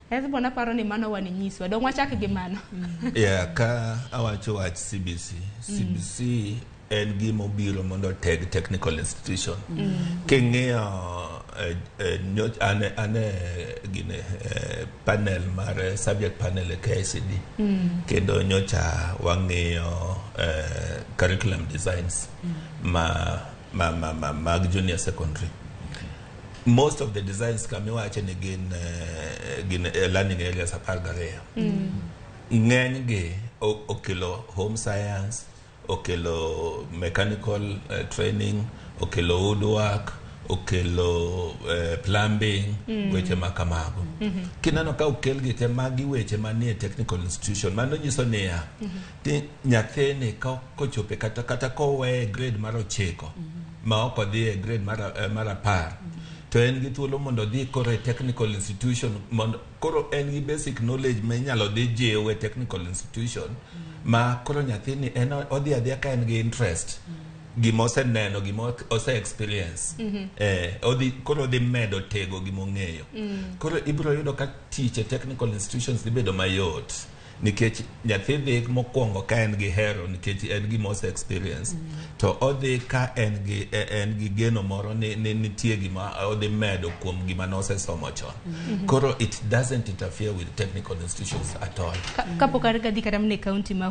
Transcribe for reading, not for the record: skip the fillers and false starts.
Hesbon aparo ni mano wan inyiswa. Dong wachak gi mano. Yeah, ka awacho wach CBC, CBC en gima obiro mondo oteg technical institution. King'iyo an e gine panel mar subject panel e KICD, kendo nyocha wang'iyo curriculum designs ma mag junior secondary. Most of the designs kamiwache ni gin learning areas 12. Ng'eny gi okelo home science, okelo mechanical training, okelo woodwork, okelo plumbing, weche ma kamago. Kineno ka okel gi te, magi weche manie technical institution. Mano nyiso niya, ti nyathini ka kochope kata koweye e grade mar 9 ma ok odhi e grade mar 10, to en gi thuolo mondo odhi koro e technical institution, mondo koro en gi basic knowledge ma inyalo dhi jiw e technical institution, ma koro nyathini en odhi adhiya ka en gi interest, gima oseneno, gima ose experience, odhi koro odhi medo tego gima ong'eyo. Koro ibiro yudo ka tich e technical institutions dhi bedo mayot, nikech nyathi dhi mokwongo ka en gi hero, nikech en gima ose experience, to odhi ka en gi geno moro ni nitie gima odhi medo kuom gima nosesomo chon. Koro it doesn't interfere with technical institutions at all. Kapok adhi kata mana e county ma